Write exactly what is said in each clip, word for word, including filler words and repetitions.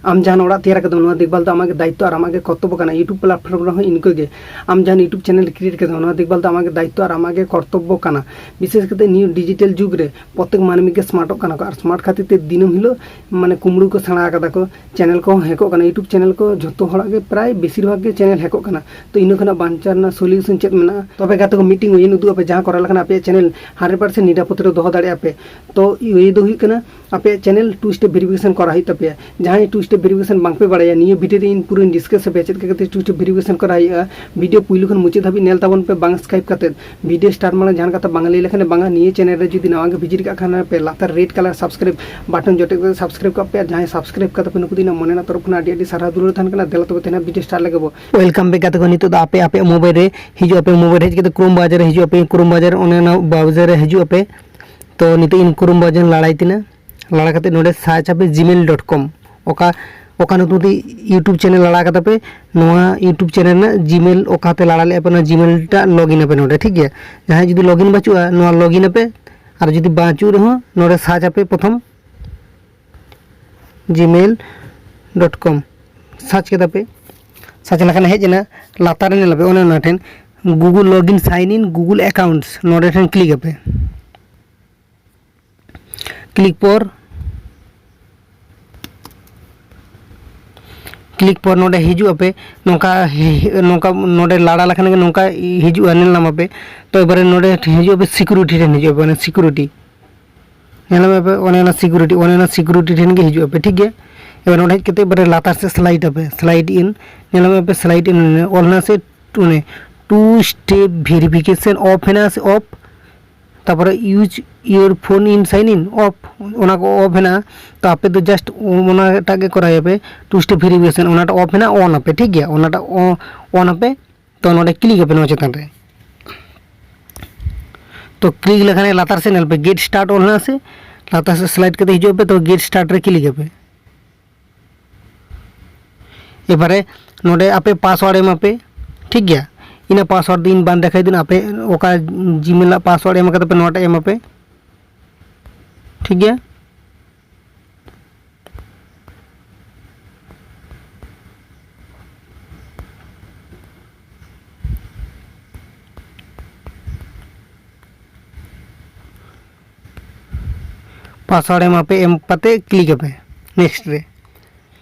ᱟᱢ ᱡᱟᱦᱟᱸ ᱚᱲᱟᱜ ᱛᱮᱭᱟᱨ ᱟᱠᱟᱫᱟᱢ, ᱱᱚᱣᱟ ᱫᱮᱠᱷᱵᱷᱟᱞ ᱫᱚ ᱟᱢᱟᱜ ᱜᱮ ᱫᱟᱭᱤᱛᱛᱚ ᱟᱨ ᱟᱢᱟᱜ ᱜᱮ ᱠᱚᱨᱛᱚᱵᱵᱚ ᱠᱟᱱᱟ᱾ YouTube platform ᱨᱮᱦᱚᱸ ᱤᱱᱠᱟᱹ ᱜᱮ, ᱟᱢ ᱡᱟᱦᱟᱸ YouTube channel create ᱟᱠᱟᱫᱟᱢ, ᱱᱚᱣᱟ ᱫᱮᱠᱷᱵᱷᱟᱞ ᱫᱚ ᱟᱢᱟᱜ ᱜᱮ ᱫᱟᱭᱤᱛᱛᱚ ᱟᱨ ᱟᱢᱟᱜ ᱜᱮ ᱠᱚᱨᱛᱚᱵᱵᱚ ᱠᱟᱱᱟ᱾ ᱵᱤᱥᱮᱥ ᱠᱟᱛᱮ ᱱᱤᱭᱟᱹ digital ᱡᱩᱜᱽ ᱨᱮ ᱯᱨᱚᱛᱮᱠ ᱢᱟᱹᱱᱢᱤ ᱜᱮ ᱥᱢᱟᱨᱴᱚᱜ ᱠᱟᱱᱟ ᱠᱚ, ᱟᱨ ᱥᱢᱟᱨᱴ ᱠᱷᱟᱹᱛᱤᱨ ᱛᱮ ᱫᱤᱱᱟᱹᱢ ᱦᱤᱞᱳᱜ ᱢᱟᱱᱮ ᱠᱩᱢᱵᱽᱲᱩ ᱠᱚ ᱥᱮᱬᱟ ᱟᱠᱟᱫᱟ ᱠᱚ᱾ ᱪᱮᱱᱮᱞ ᱠᱚᱦᱚᱸ ᱦᱮᱠᱚᱜ ᱠᱟᱱᱟ, YouTube ᱪᱮᱱᱮᱞ ᱠᱚ ᱡᱷᱚᱛᱚ ᱦᱚᱲᱟᱜ ᱜᱮ ᱯᱨᱟᱭ ᱵᱮᱥᱤᱨ ᱵᱷᱟᱜᱽ ᱜᱮ ᱪᱮᱱᱮᱞ ᱦᱮᱠᱚᱜ ᱠᱟᱱᱟ᱾ ᱛᱚ ᱤᱱᱟᱹ ᱠᱷᱚᱱᱟᱜ ᱵᱟᱧᱪᱟᱣ ᱨᱮᱱᱟᱜ ᱥᱚᱞᱤᱭᱩᱥᱚᱱ ᱪᱮᱫ ᱢᱮᱱᱟᱜᱼᱟ? ᱛᱚᱵᱮ ᱜᱟᱛᱮ ᱠᱚ, ᱢᱤᱫᱴᱤᱝ ᱳᱭᱮ ᱩᱫᱩᱜ ᱟᱯᱮ, ᱡᱟᱦᱟᱸ ᱠᱚᱨᱟᱣ ᱞᱮᱠᱷᱟᱱ ᱟᱯᱮᱭᱟᱜ ᱪᱮᱱᱮᱞ ᱦᱟᱱᱰᱨᱮᱰ ᱯᱟᱨᱥᱮᱱᱴ ᱱᱤᱨᱟᱯᱚᱫ ᱨᱮ ᱫᱚᱦᱚ ᱫᱟᱲᱮᱭᱟᱜᱼᱟ ᱯᱮ᱾ ᱛᱚ ᱳᱭᱮ ᱫᱚ ᱦᱩᱭᱩᱜ ᱠᱟᱱᱟ, ᱟᱯᱮᱭᱟᱜ ᱪᱮᱱᱮᱞ ᱴᱩ ᱥᱴᱮᱯ ᱵᱷᱮᱨᱤᱯᱷᱤᱠᱮᱥᱚᱱ ᱠᱚᱨᱟᱣ ᱦᱩᱭᱩᱜ ᱛᱟᱯᱮᱭᱟ᱾ ᱡᱟᱦᱟᱸᱭ ᱴᱩ ᱥᱴᱮᱯ ᱵᱷᱮᱨᱤᱯᱷᱤᱠᱮᱥᱚᱱ ᱵᱟᱝᱯᱮ ᱵᱟᱲᱟᱭᱟ, ᱱᱤᱭᱟᱹ ᱵᱷᱤᱰᱤᱭᱳ ᱨᱮ ᱤᱧ ᱯᱩᱨᱟᱹᱧ ᱰᱤᱥᱠᱟᱥ ᱟᱯᱮᱭᱟ ᱪᱮᱫ ᱞᱮᱠᱟ ᱠᱟᱛᱮ ᱴᱩ ᱥᱴᱮᱯ ᱵᱷᱮᱨᱤᱯᱷᱤᱠᱮᱥᱚᱱ ᱠᱚᱨᱟᱣ ᱦᱩᱭᱩᱜᱼᱟ᱾ ᱵᱷᱤᱰᱤᱭᱳ ᱯᱩᱭᱞᱩ ᱠᱷᱚᱱ ᱢᱩᱪᱟᱹᱫ ᱫᱷᱟᱹᱵᱤᱡ ᱧᱮᱞ ᱛᱟᱵᱚᱱ ᱯᱮ, ᱵᱟᱝ ᱥᱠᱤᱯ ᱠᱟᱛᱮ᱾ ᱵᱷᱤᱰᱤᱭᱳ ᱥᱴᱟᱨᱴ ᱢᱟᱲᱟᱝ ᱡᱟᱦᱟᱸ ᱠᱟᱛᱷᱟ ᱵᱟᱝ ᱞᱟᱹᱭ ᱞᱮᱠᱷᱟᱱ ᱵᱟᱝᱟ, ᱱᱤᱭᱟᱹ ᱪᱮᱱᱮᱞ ᱨᱮ ᱡᱩᱫᱤ ᱱᱟᱣᱟ ᱜᱮ ᱵᱷᱤᱡᱤᱴ ᱠᱟᱜ ᱠᱷᱟᱱ ᱯᱮ, ᱞᱟᱛᱟᱨ ᱨᱮᱰ ᱠᱟᱞᱟᱨ ᱥᱟᱵᱥᱠᱨᱟᱭᱤᱵ ᱵᱟᱴᱚᱱ ᱡᱚᱴᱮᱫ ᱠᱟᱛᱮ ᱥᱟᱵᱥᱠᱨᱟᱭᱤᱵ ᱠᱟᱜ ᱯᱮ᱾ ᱟᱨ ᱡᱟᱦᱟᱸᱭ ᱥᱟᱵᱥᱠᱨᱟᱭᱤᱵ ᱠᱟᱫᱟ ᱯᱮ, ᱱᱩᱠᱩ ᱫᱚ ᱤᱧᱟᱹᱜ ᱢᱚᱱᱮ ᱨᱮᱱᱟᱜ ᱛᱚᱨᱚᱯ ᱠᱷᱚᱱᱟᱜ ᱟᱹᱰᱤ ᱟᱹᱰᱤ ᱥᱟᱨᱦᱟᱣ ᱫᱩᱞᱟᱹᱲ ᱛᱟᱦᱮᱱ ᱠᱟᱱᱟ᱾ ᱫᱮᱞᱟ ᱛᱚᱵᱮ ᱛᱮᱦᱮᱧᱟᱜ ᱵᱷᱤᱰᱤᱭᱳ ᱥᱴᱟᱨᱴ ᱞᱮᱜᱮ ᱵᱚ᱾ ᱳᱭᱮᱞᱠᱟᱢ ᱵᱮᱠ ᱜᱟᱛᱮ ᱠᱚ, ᱱᱤᱛᱚᱜ ᱫᱚ ᱟᱯᱮ ᱟᱯᱮᱭᱟᱜ ᱢᱳᱵᱟᱭᱤᱞ ᱨᱮ ᱦᱤᱡᱩᱜ ᱟᱯᱮ, ᱢᱳᱵᱟᱭᱤᱞ ᱦᱮᱡ ᱠᱟᱛᱮ ᱠᱨᱳᱢ ᱵᱨᱟᱣᱡᱟᱨ ᱨᱮ ᱦᱤᱡᱩᱜ ᱟᱯᱮ, ᱠᱨᱳᱢ ᱵᱨᱟᱣᱡᱟᱨ ᱚᱱᱮ ᱚᱱᱟ ᱵᱨᱟᱣᱡᱟᱨ ᱨᱮ ᱦᱤᱡᱩᱜ ᱟᱯᱮ᱾ ᱛᱚ ᱱᱤᱛᱚᱜ ᱤᱧ ᱠᱨᱳᱢ ᱵᱨᱟᱣᱡᱟᱨ ᱞᱟᱲᱟᱭ ᱛᱤᱧᱟ, ᱞᱟᱲᱟ ᱠᱟᱛᱮ ᱱᱚᱰᱮ ᱥᱟᱨᱪ ᱟᱯᱮ ᱡᱤᱢᱮᱞ ᱰᱚᱴ ᱠᱚᱢ᱾ ᱚᱠᱟ ᱚᱠᱟ ᱱᱩᱛᱩᱢ ᱛᱮ YouTube ᱪᱮᱱᱮᱞ ᱞᱟᱲᱟ ᱠᱟᱫᱟ ᱯᱮ, ᱱᱚᱣᱟ YouTube ᱪᱮᱱᱮᱞ ᱨᱮᱱᱟᱜ ᱡᱤᱢᱮᱞ ᱚᱠᱟᱛᱮ ᱞᱟᱲᱟ ᱞᱮᱫᱼᱟ ᱯᱮ, ᱚᱱᱟ ᱡᱤᱢᱮᱞ ᱴᱟᱜ ᱞᱚᱜᱤᱱ ᱟᱯᱮ ᱱᱚᱰᱮ, ᱴᱷᱤᱠ ᱜᱮᱭᱟ᱾ ᱡᱟᱦᱟᱸᱭ ᱡᱩᱫᱤ ᱞᱚᱜᱤᱱ ᱵᱟᱹᱪᱩᱜᱼᱟ, ᱱᱚᱣᱟ ᱞᱚᱜᱤᱱ ᱟᱯᱮ, ᱟᱨ ᱡᱩᱫᱤ ᱵᱟᱹᱪᱩᱜ ᱨᱮᱦᱚᱸ ᱱᱚᱰᱮ ᱥᱟᱨᱪ ᱟᱯᱮ ᱯᱨᱚᱛᱷᱚᱢ ᱡᱤᱢᱮᱞ ᱰᱚᱴ ᱠᱚᱢ, ᱥᱟᱨᱪ ᱠᱮᱫᱟ ᱯᱮ, ᱥᱟᱨᱪ ᱞᱮᱠᱷᱟᱱ ᱦᱮᱡ ᱮᱱᱟ, ᱞᱟᱛᱟᱨ ᱨᱮ ᱧᱮᱞ ᱟᱯᱮ ᱚᱱᱮ ᱚᱱᱟ ᱴᱷᱮᱱ Google login sign in Google accounts, ᱱᱚᱰᱮ ᱴᱷᱮᱱ ᱠᱞᱤᱠ ᱟᱯᱮ᱾ ᱠᱞᱤᱠ ᱯᱚᱨ ᱠᱞᱤᱠ ᱯᱚᱨ ᱱᱚᱰᱮ ᱦᱤᱡᱩᱜ ᱟᱯᱮ, ᱱᱚᱝᱠᱟ ᱦᱮ-, ᱱᱚᱝᱠᱟ ᱱᱚᱰᱮ ᱞᱟᱲᱟ ᱞᱮᱠᱷᱟᱱ ᱜᱮ ᱱᱚᱝᱠᱟ ᱦᱤᱡᱩᱜᱼᱟ, ᱧᱮᱞ ᱧᱟᱢ ᱟᱯᱮ᱾ ᱛᱚ ᱮᱵᱟᱨᱮ ᱱᱚᱰᱮ ᱦᱤᱡᱩᱜ ᱟᱯᱮ, ᱥᱤᱠᱩᱨᱤᱴᱤ ᱴᱷᱮᱱ ᱦᱤᱡᱩᱜ ᱟᱯᱮ, ᱚᱱᱟ ᱥᱤᱠᱩᱨᱤᱴᱤ ᱧᱮᱞ ᱧᱟᱢ ᱟᱯᱮ, ᱚᱱᱮ ᱚᱱᱟ ᱥᱤᱠᱩᱨᱤᱴᱤ, ᱚᱱᱮ ᱚᱱᱟ ᱥᱤᱠᱩᱨᱤᱴᱤ ᱴᱷᱮᱱ ᱜᱮ ᱦᱤᱡᱩᱜ ᱟᱯᱮ, ᱴᱷᱤᱠ ᱜᱮᱭᱟ᱾ ᱮᱵᱟᱨ ᱱᱚᱰᱮ ᱦᱮᱡ ᱠᱟᱛᱮ ᱮᱵᱟᱨᱮ ᱞᱟᱛᱟᱨ ᱥᱮᱫ ᱥᱞᱟᱭᱤᱰ ᱟᱯᱮ, ᱥᱞᱟᱭᱤᱰ ᱤᱱ, ᱧᱮᱞ ᱧᱟᱢ ᱟᱯᱮ, ᱥᱞᱟᱭᱤᱰ ᱤᱱ ᱚᱞ ᱦᱮᱱᱟᱜᱼᱟ ᱥᱮ, ᱚᱱᱮ ᱴᱩ ᱥᱴᱮᱯ ᱵᱷᱮᱨᱤᱯᱷᱤᱠᱮᱥᱚᱱ ᱚᱯᱷ ᱦᱮᱱᱟᱜᱼᱟ ᱥᱮ, ᱚᱯᱷ, ᱛᱟᱨᱯᱚᱨᱮ use your phone in sign in, of, ᱚᱱᱟ ᱠᱚ ᱚᱯᱷ ᱦᱮᱱᱟᱜᱼᱟ᱾ ᱛᱚ ᱟᱯᱮ ᱫᱚ ᱡᱟᱥᱴ ᱚᱱᱟᱴᱟᱜ ᱜᱮ ᱠᱚᱨᱟᱣ ᱟᱯᱮ, ᱴᱩ ᱥᱴᱮᱯ ᱵᱷᱮᱨᱤᱯᱷᱤᱠᱮᱥᱚᱱ ᱚᱱᱟᱴᱟᱜ ᱚᱯᱷ ᱦᱮᱱᱟᱜᱼᱟ, ᱚᱱ ᱟᱯᱮ, ᱴᱷᱤᱠ ᱜᱮᱭᱟ, ᱚᱱᱟᱴᱟᱜ ᱚᱱ ᱟᱯᱮ᱾ ᱛᱚ ᱱᱚᱰᱮ ᱠᱞᱤᱠ ᱟᱯᱮ ᱱᱚᱣᱟ ᱪᱮᱛᱟᱱ ᱨᱮ᱾ ᱛᱚ ᱠᱞᱤᱠ ᱞᱮᱠᱷᱟᱱ ᱞᱟᱛᱟᱨ ᱥᱮᱫ ᱧᱮᱞ ᱯᱮ, ᱜᱮᱴ ᱥᱴᱟᱨᱴ ᱚᱞ ᱦᱮᱱᱟᱜᱼᱟ ᱥᱮ, ᱞᱟᱛᱟᱨ ᱥᱮᱫ ᱥᱞᱟᱭᱤᱰ ᱠᱟᱛᱮ ᱦᱤᱡᱩᱜ ᱟᱯᱮ, ᱛᱚ ᱜᱮᱴ ᱥᱴᱟᱨᱴ ᱨᱮ ᱠᱞᱤᱠ ᱟᱯᱮ᱾ ᱮᱵᱟᱨᱮ ᱱᱚᱰᱮ ᱟᱯᱮ ᱯᱟᱥᱣᱟᱨᱰ ᱮᱢᱟ ᱯᱮ, ᱴᱷᱤᱠ ᱜᱮᱭᱟ᱾ ᱤᱱᱟᱹ ᱯᱟᱥᱣᱟᱨᱰ ᱫᱚ ᱤᱧ ᱵᱟᱝ ᱫᱮᱠᱷᱟᱣ ᱫᱤᱧ, ᱟᱯᱮ ᱚᱠᱟ ᱡᱤᱢᱮᱞ ᱨᱮᱱᱟᱜ ᱯᱟᱥᱣᱟᱨᱰ ᱮᱢ ᱠᱟᱫᱟ ᱯᱮ, ᱱᱚᱣᱟᱴᱟᱜ ᱮᱢᱟ ᱯᱮ, ᱴᱷᱤᱠ ᱜᱮᱭᱟ᱾ ᱯᱟᱥᱣᱟᱨᱰ ᱮᱢᱟᱯᱮ, ᱮᱢ ᱠᱟᱛᱮ ᱠᱞᱤᱠ ᱟᱯᱮ ᱱᱮᱠᱥᱴ ᱨᱮ᱾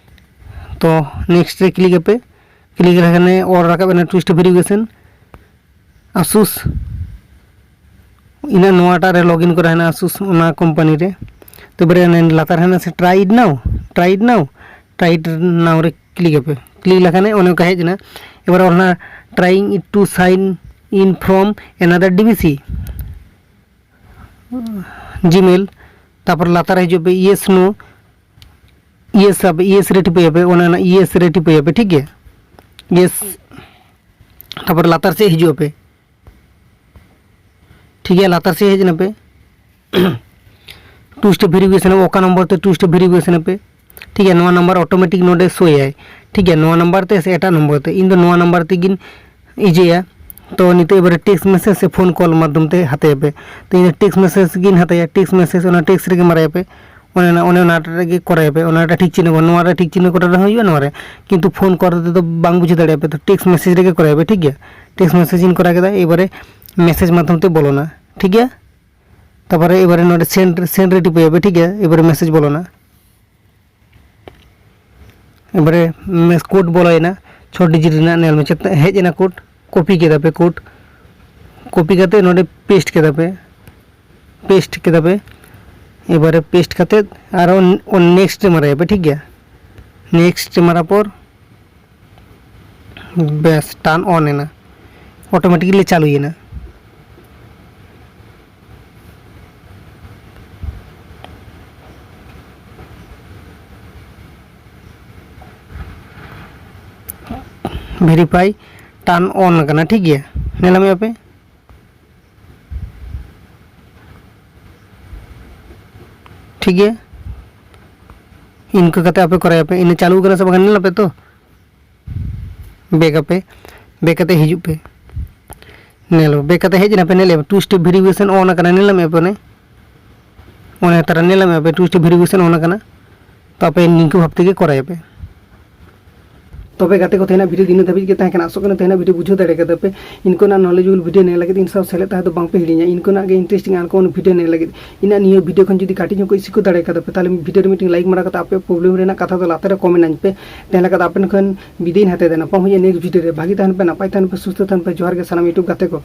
ᱛᱚ ᱱᱮᱠᱥᱴ ᱨᱮ ᱠᱞᱤᱠ ᱟᱯᱮ, ᱠᱞᱤᱠ ᱞᱮᱠᱷᱟᱱ ᱚᱞ ᱨᱟᱠᱟᱵ ᱮᱱᱟ ᱴᱩ ᱥᱴᱮᱯ ᱵᱷᱮᱨᱤᱯᱷᱤᱠᱮᱥᱚᱱ᱾ ᱟᱥᱩᱥ, ᱤᱱᱟᱹ ᱱᱚᱣᱟᱴᱟᱜ ᱨᱮ ᱞᱚᱜᱤᱱ ᱠᱚᱨᱟ ᱦᱮᱱᱟᱜᱼᱟ ᱟᱥᱩᱥ ᱚᱱᱟ ᱠᱳᱢᱯᱟᱱᱤ ᱨᱮ᱾ ᱛᱚᱵᱮ ᱚᱱᱮ ᱞᱟᱛᱟᱨ ᱦᱮᱱᱟᱜᱼᱟ ᱥᱮ ᱴᱨᱟᱭ ᱤᱴ ᱱᱟᱣ, ᱴᱨᱟᱭ ᱤᱴ ᱱᱟᱣ, ᱴᱨᱟᱭ ᱤᱴ ᱱᱟᱣ ᱨᱮ ᱠᱞᱤᱠ ᱟᱯᱮ᱾ ᱠᱞᱤᱠ ᱞᱮᱠᱷᱟᱱ ᱚᱱᱮ ᱚᱱᱠᱟ ᱦᱮᱡ ᱮᱱᱟ᱾ ᱮᱵᱟᱨ ᱚᱱᱟ trying to sign in from another D B C Gmail, ᱛᱟᱨᱯᱚᱨ ᱞᱟᱛᱟᱨ ᱨᱮ ᱦᱤᱡᱩᱜ ᱯᱮ ᱤᱭᱮᱥ ᱱᱳ, ᱤᱭᱮᱥ ᱟᱯᱮ, ᱤᱭᱮᱥ ᱨᱮ ᱴᱤᱯᱟᱹᱭᱟᱯᱮ, ᱚᱱᱟ ᱚᱱᱟ ᱤᱭᱮᱥ ᱨᱮ ᱴᱤᱯᱟᱹᱭᱟᱯᱮ, ᱴᱷᱤᱠ ᱜᱮᱭᱟ? ᱤᱭᱮᱥ, ᱛᱟᱨᱯᱚᱨ ᱞᱟᱛᱟᱨ ᱥᱮᱫ ᱦᱤᱡᱩᱜ ᱟᱯᱮ, ᱴᱷᱤᱠ ᱜᱮᱭᱟ? ᱞᱟᱛᱟᱨ ᱥᱮᱫ ᱦᱮᱡ ᱮᱱᱟᱯᱮ, ᱴᱩ ᱥᱴᱮᱯ ᱵᱷᱮᱨᱤᱯᱷᱤᱠᱮᱥᱚᱱ ᱚᱠᱟ ᱱᱚᱢᱵᱚᱨ ᱛᱮ ᱴᱩ ᱥᱴᱮᱯ ᱵᱷᱮᱨᱤᱯᱷᱤᱠᱮᱥᱚᱱ ᱟᱯᱮ, ᱴᱷᱤᱠ ᱜᱮᱭᱟ? ᱱᱚᱣᱟ ᱱᱟᱢᱵᱟᱨ ᱚᱴᱳᱢᱮᱴᱤᱠ ᱱᱚᱰᱮ ᱥᱳᱭᱟᱭ, ᱴᱷᱤᱠ ᱜᱮᱭᱟ? ᱱᱚᱣᱟ ᱱᱟᱢᱵᱟᱨ ᱛᱮ ᱥᱮ ᱮᱴᱟᱜ ᱱᱚᱢᱵᱚᱨ ᱛᱮ, ᱤᱧ ᱫᱚ ᱱᱚᱣᱟ ᱱᱟᱢᱵᱟᱨ ᱛᱮᱜᱤᱧ ᱤᱡᱮᱭᱟ᱾ ᱛᱚ ᱱᱤᱛᱚᱜ ᱮᱵᱟᱨᱮ ᱴᱮᱠᱥᱴ ᱢᱮᱥᱮᱡᱽ ᱥᱮ ᱯᱷᱳᱱ ᱠᱚᱞ ᱢᱟᱫᱽᱫᱷᱚᱢ ᱛᱮ ᱦᱟᱛᱟᱭᱟᱯᱮ᱾ ᱛᱚ ᱤᱧ ᱫᱚ ᱴᱮᱠᱥᱴ ᱢᱮᱥᱮᱡᱽ ᱜᱤᱧ ᱦᱟᱛᱟᱭᱟ, ᱴᱮᱠᱥᱴ ᱢᱮᱥᱮᱡᱽ ᱚᱱᱟ ᱴᱮᱠᱥᱴ ᱨᱮᱜᱮ ᱢᱟᱨᱟᱭᱟᱯᱮ, ᱚᱱᱮ ᱚᱱᱟ ᱚᱱᱮ ᱚᱱᱟᱴᱟᱜ ᱨᱮᱜᱮ ᱠᱚᱨᱟᱭᱟᱯᱮ, ᱚᱱᱟᱴᱟᱜ ᱴᱷᱤᱠ ᱪᱤᱱᱦᱟᱹ ᱵᱟᱹᱱᱩᱜᱼᱟ, ᱱᱚᱣᱟ ᱨᱮ ᱴᱷᱤᱠ ᱪᱤᱱᱦᱟᱹ ᱠᱚᱨᱟᱣ ᱨᱮᱦᱚᱸ ᱦᱩᱭᱩᱜᱼᱟ, ᱱᱚᱣᱟ ᱨᱮ, ᱠᱤᱱᱛᱩ ᱯᱷᱳᱱ ᱠᱚᱞ ᱨᱮᱫᱚ ᱵᱟᱝ ᱵᱩᱡᱷᱟᱹᱣ ᱫᱟᱲᱮᱭᱟᱜᱼᱟ ᱯᱮ᱾ ᱛᱚ ᱴᱮᱠᱥᱴ ᱢᱮᱥᱮᱡᱽ ᱨᱮᱜᱮ ᱠᱚᱨᱟᱭᱟᱯᱮ, ᱴᱷᱤᱠ ᱜᱮᱭᱟ? ᱴᱮᱠᱥᱴ ᱢᱮᱥᱮᱡᱽ ᱤᱧ ᱠᱚᱨᱟᱣ ᱠᱮᱫᱟ, ᱮᱵᱟᱨᱮ ᱢᱮᱥᱮᱡᱽ ᱢᱟᱫᱽᱫᱷᱚᱢ ᱛᱮ ᱵᱚᱞᱚᱱᱟ, ᱴᱷᱤᱠ ᱜᱮᱭᱟ? ᱛᱟᱨᱯᱚᱨᱮ ᱮᱵᱟᱨᱮ ᱱᱚᱰᱮ ᱥᱮᱱᱰ, ᱥᱮᱱᱰ ᱨᱮ ᱴᱤᱯᱟᱹᱭᱟᱯᱮ, ᱴᱷᱤᱠ ᱜᱮᱭᱟ? ᱮᱵᱟᱨᱮ ᱢᱮᱥᱮᱡᱽ ᱵᱚᱞᱚᱱᱟ᱾ ᱮᱵᱟᱨᱮ ᱢᱮᱥ ᱠᱳᱰ ᱵᱚᱞᱚᱭᱮᱱᱟ, ᱪᱷᱚ ᱰᱤᱡᱤᱴ ᱨᱮᱱᱟᱜ, ᱧᱮᱞ ᱢᱮ ᱪᱮᱫ ᱦᱮᱡ ᱮᱱᱟ ᱠᱳᱰ, ᱠᱚᱯᱤ ᱠᱮᱫᱟ ᱯᱮ ᱠᱳᱰ, ᱠᱚᱯᱤ ᱠᱟᱛᱮ ᱱᱚᱰᱮ ᱯᱮᱥᱴ ᱠᱮᱫᱟ ᱯᱮ, ᱯᱮᱥᱴ ᱠᱮᱫᱟ ᱯᱮ᱾ ᱮᱵᱟᱨᱮ ᱯᱮᱥᱴ ᱠᱟᱛᱮ ᱟᱨᱚ ᱱᱮᱠᱥᱴ ᱨᱮ ᱢᱟᱨᱟᱭᱟᱯᱮ, ᱴᱷᱤᱠ ᱜᱮᱭᱟ? ᱱᱮᱠᱥᱴ ᱨᱮ ᱢᱟᱨᱟ ᱯᱚᱨ ᱵᱮᱥ, ᱴᱟᱨᱱ ᱚᱱ ᱮᱱᱟ, ᱚᱴᱳᱢᱮᱴᱤᱠᱞᱤ ᱪᱟᱹᱞᱩᱭᱮᱱᱟ᱾ ᱵᱷᱮᱨᱤᱯᱷᱟᱭ ᱴᱟᱨᱱ ᱚᱱ ᱟᱠᱟᱱᱟ, ᱴᱷᱤᱠ ᱜᱮᱭᱟ, ᱧᱮᱞ ᱧᱟᱢᱮᱫᱼᱟ ᱯᱮ, ᱴᱷᱤᱠ ᱜᱮᱭᱟ᱾ ᱤᱱᱠᱟᱹ ᱠᱟᱛᱮ ᱟᱯᱮ ᱠᱚᱨᱟᱣ ᱟᱯᱮ, ᱤᱱᱟᱹ ᱪᱟᱹᱞᱩ ᱟᱠᱟᱱᱟ ᱥᱮ ᱵᱟᱝ ᱧᱮᱞ ᱟᱯᱮ ᱛᱚ, ᱵᱮᱠ ᱟᱯᱮ, ᱵᱮᱠ ᱠᱟᱛᱮ ᱦᱤᱡᱩᱜ ᱯᱮ, ᱧᱮᱞ ᱵᱮᱠ ᱠᱟᱛᱮ ᱦᱮᱡ ᱮᱱᱟ ᱯᱮ, ᱧᱮᱞ ᱴᱩ ᱥᱴᱮᱯ ᱵᱷᱮᱨᱤᱯᱷᱤᱠᱮᱥᱚᱱ ᱚᱱ ᱟᱠᱟᱱᱟ, ᱧᱮᱞ ᱧᱟᱢᱮᱫᱼᱟ ᱯᱮ ᱚᱱᱮ, ᱚᱱᱮ ᱛᱟᱨᱟ ᱧᱮᱞ ᱧᱟᱢᱮᱫᱼᱟ ᱯᱮ ᱴᱩ ᱥᱴᱮᱯ ᱵᱷᱮᱨᱤᱯᱷᱤᱠᱮᱥᱚᱱ ᱚᱱ ᱟᱠᱟᱱᱟ᱾ ᱛᱚ ᱟᱯᱮ ᱱᱤᱝᱠᱟᱹ ᱵᱷᱟᱵ ᱛᱮᱜᱮ ᱠᱚᱨᱟᱣ ᱟᱯᱮ᱾ ᱛᱚᱵᱮ ᱜᱟᱛᱮ ᱠᱚ, ᱛᱮᱦᱮᱧᱟᱜ video ᱫᱚ ᱤᱱᱟᱹ ᱫᱷᱟᱹᱵᱤᱡ ᱜᱮ ᱛᱟᱦᱮᱸ ᱠᱟᱱᱟ᱾ ᱟᱥᱚᱜ ᱠᱟᱱᱟ ᱛᱮᱦᱮᱧᱟᱜ video ᱵᱩᱡᱷᱟᱹᱣ ᱫᱟᱲᱮ ᱠᱟᱫᱟ ᱯᱮ᱾ ᱤᱱᱠᱟᱹᱱᱟᱜ knowledgeable video ᱧᱮᱞ ᱞᱟᱹᱜᱤᱫ ᱤᱧ ᱥᱟᱶ ᱥᱮᱞᱮᱫ ᱛᱟᱦᱮᱸ ᱫᱚ ᱵᱟᱝ ᱯᱮ ᱦᱤᱲᱤᱧᱟ᱾ ᱤᱱᱠᱟᱹᱱᱟᱜ ᱜᱮ interesting ᱟᱨ ᱠᱚ video ᱧᱮᱞ ᱞᱟᱹᱜᱤᱫ ᱤᱧᱟᱹᱜ ᱱᱤᱭᱟᱹ video ᱠᱷᱚᱱ ᱡᱩᱫᱤ ᱠᱟᱹᱴᱤᱡ ᱦᱚᱸ ᱠᱚ ᱤᱥᱤ ᱠᱚ ᱫᱟᱲᱮ ᱠᱟᱫᱟ ᱯᱮ, ᱛᱟᱦᱞᱮ video ᱨᱮ ᱢᱤᱫᱴᱮᱱ like ᱢᱟᱨᱟ ᱠᱟᱛᱮ ᱟᱯᱮ problem ᱨᱮᱱᱟᱜ ᱠᱟᱛᱷᱟ ᱫᱚ ᱞᱟᱛᱟᱨ ᱨᱮ comment ᱟᱹᱧ ᱯᱮ᱾ ᱛᱮᱦᱮᱧ ᱞᱮᱠᱟ ᱫᱚ ᱟᱯᱮ ᱴᱷᱮᱱ ᱠᱷᱚᱱ ᱵᱤᱫᱟᱹᱭ ᱤᱧ ᱦᱟᱛᱟᱣ ᱮᱫᱟ᱾ ᱧᱟᱯᱟᱢ ᱦᱩᱭᱩᱜᱼᱟ next video ᱨᱮ᱾ ᱵᱷᱟᱹᱜᱤ ᱛᱟᱦᱮᱱ ᱯᱮ, ᱱᱟᱯᱟᱭ ᱛᱟᱦᱮᱱ ᱯᱮ, ᱥᱩᱥᱛᱷᱚ ᱛᱟᱦᱮᱱ ᱯᱮ᱾ ᱡᱚᱦᱟᱨ ᱜᱮ ᱥᱟᱱᱟᱢ YouTube ᱜᱟᱛᱮ ᱠᱚ᱾